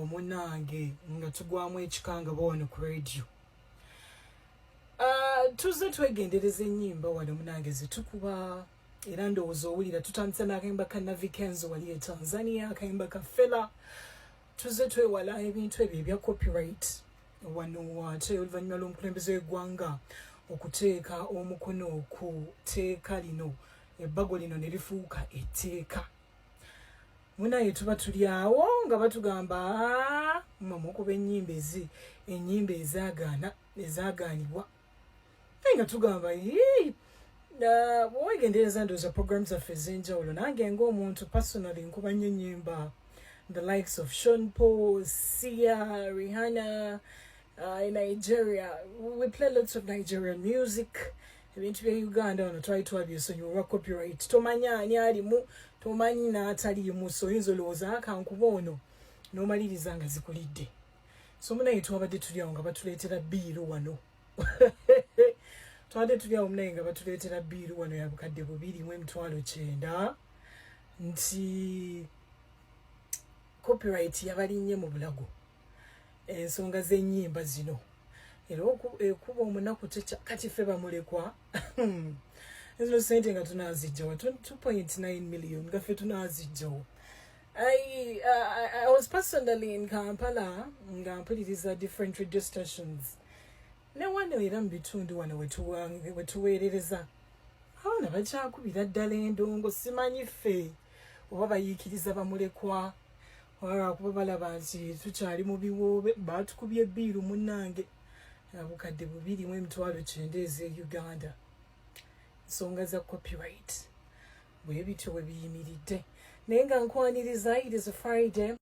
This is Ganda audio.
Munnange, nga tugwamu ekikanga wano ku radio. Tuzze twegendereza ennyimba wano, munange, zetukuba, era ndowooza owulira tutandise n'akayimba ka Navy Kenzo wali e Tanzania, akayimba ka Fela. Tuzze twewala ebintu ebyo ebya copyright wano, ate oluvannyuma lw'omukulembeze w'eggwanga okuteeka omukono ku tteeka lino, ebbago lino ne lifuuka etteeka. Munaye, tuba tuli awo nga batugamba, "Ah, mmwe mukuba ennyimba ezi ennyimba ezaagaana, ezaagaanibwa," naye nga tugamba, bwewegendereza ndowooza program zaffe ez'enjawulo, nange ng'omuntu personally nkuba nnyo ennyimba the likes of Sean Paul, Sia, Rihanna. In Nigeria we play lots of Nigerian music. Ebintu bya Uganda wano twali twabyesonyiwa olwa copyright. Tomanyi ani alimu, tomanyi n'ataliimu, so oyinza olowooza akankuba ono n'omaliriza nga zikulidde. So munaye, twabadde tuli awo nga batuleetera bill wano, twabadde tuli awo munaye nga batuleetera bill wano ya 2,900,000 nti copyright yabalinnye mu bulago, ensonga z'ennyimba zino. Era ekuba omunaku tekya. Kati ffe bamulekwa zino sente nga tunazijjawo? 2.9 million nga ffe tunazijjawo? I was personally in Kampala nga mpuliriza different radio stations ne wano era mu bitundu wano wetuweerereza, abaana bakyakubira ddala endongo. Simanyi ffe oba bayiikiriza bamulekwa oba lwakuba balaba nti tukyali mu biwoobe. Batukubye bill, munnange, 2,900,000 ez'e Uganda, nsonga za copyright. Bwe bityo bwe biyimiridde, naye nga nkwaniriza. It is a Friday.